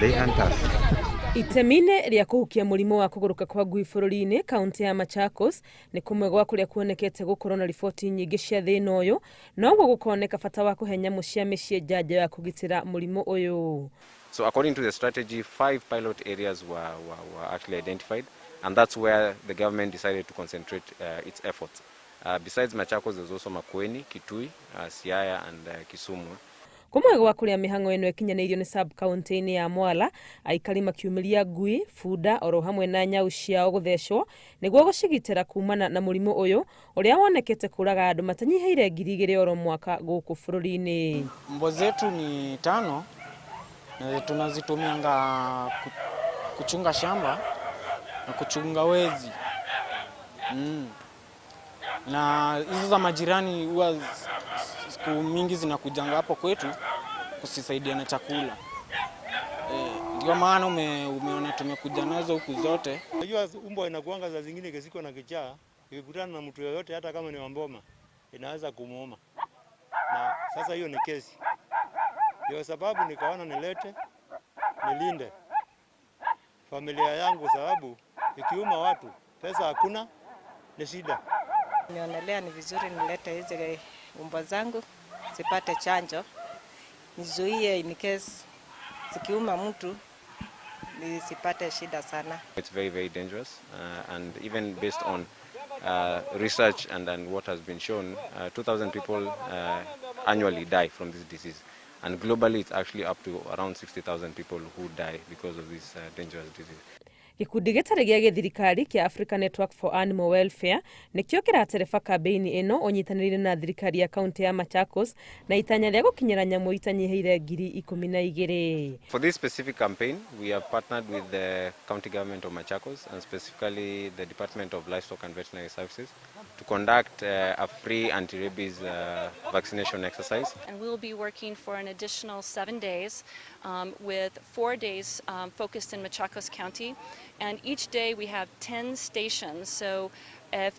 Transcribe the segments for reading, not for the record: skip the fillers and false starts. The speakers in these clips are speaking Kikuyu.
They hunt us. Itemi-inĩ rĩa kũhukia mũrimũ wa kũgũrũka kwa ngui bũrũri-inĩ, kaunti ya Machakos nĩ kũmwe gwa kũrĩa kuonekete gũkorwo na riboti nyingĩ cia thĩna ũyũ, noguo gũkoneka bata wa kũhe nyamũ cia mĩciĩ njanjo ya kũgitĩra mũrimũ ũyũ. So according to the strategy, five pilot areas were actually identified, and that's where the government decided to concentrate its efforts. Besides Machakos, there's also Makueni, Kitui, Siaya, and Kisumu. Kũmwe gwa kũrĩa mĩhang'o ĩno ĩkinyanĩirio nĩ sub county-inĩ ya Mwala, aikari makiumĩria ngui, bunda oro hamwe na nyau ciao gũthecwo nĩguo gũcigitĩra kumana na mũrimũ ũyũ ũrĩa wonekete kũraga andũ matanyihĩire 2000 oro mwaka gũkũ bũrũri-inĩ. Mbwa zetu ni tano na tunazitumianga kuchunga shamba na kuchunga wezi. Na hizo za majirani huwa siku mingi zinakujanga hapo kwetu kusisaidia na chakula. Ndio maana umeona tumekuja nazo huku zote. Unajua umbwa inakuanga za zingine ikishikwa na kichaa, ikikutana na mtu yoyote hata kama ni wa mboma inaweza kumuuma. Na sasa hiyo ni kesi. Ndio sababu nikaona nilete nilinde familia yangu, sababu ikiuma watu pesa hakuna, ni shida. Nimeonelea ni vizuri nilete hizi umbwa zangu zipate chanjo, nizuie in case zikiuma mtu nisipate shida sana. It's very, very dangerous, and even based on research and what has been shown, 2,000 people annually die from this disease. And globally, it's actually up to around 60,000 people who die because of this dangerous disease. Gĩkundi gĩtarĩ gĩa gĩthirikari kĩa Africa Network for Animal Welfare nĩkĩo kĩratereba kambĩini ĩno ũnyitanĩrĩire na thirikari ya kaunti ya Machakos na itanya rĩa gũkinyĩra nyamũ itanyihĩire 12,000. For this specific campaign, we have partnered with the county government of Machakos and specifically the Department of Livestock and Veterinary Services to conduct a free anti-rabies vaccination exercise. And we'll be working for an additional 7 days with 4 days focused in Machakos County. And each day we have 10 stations. So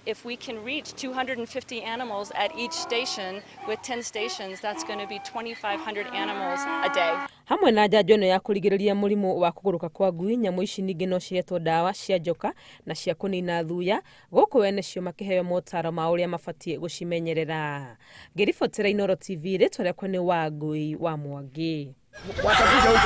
if we can reach 250 animals at each station with 10 stations, that's going to be 2,500 animals a day. Hamwe na njanjo ĩno ya kũrigĩrĩria mũrimũ wa kũgũrũka kwa ngui, nyamũ ici ningĩ no cihetwo ndawa cia njoka na cia kũnina thuya, gũkũ ene cio makĩheo motaro ma ũrĩa mabatiĩ gũcimenyerera. Ngĩribotera Inooro TV, rĩtwa rĩakwa nĩ Wangui wa Mwangi. Watakuja huko.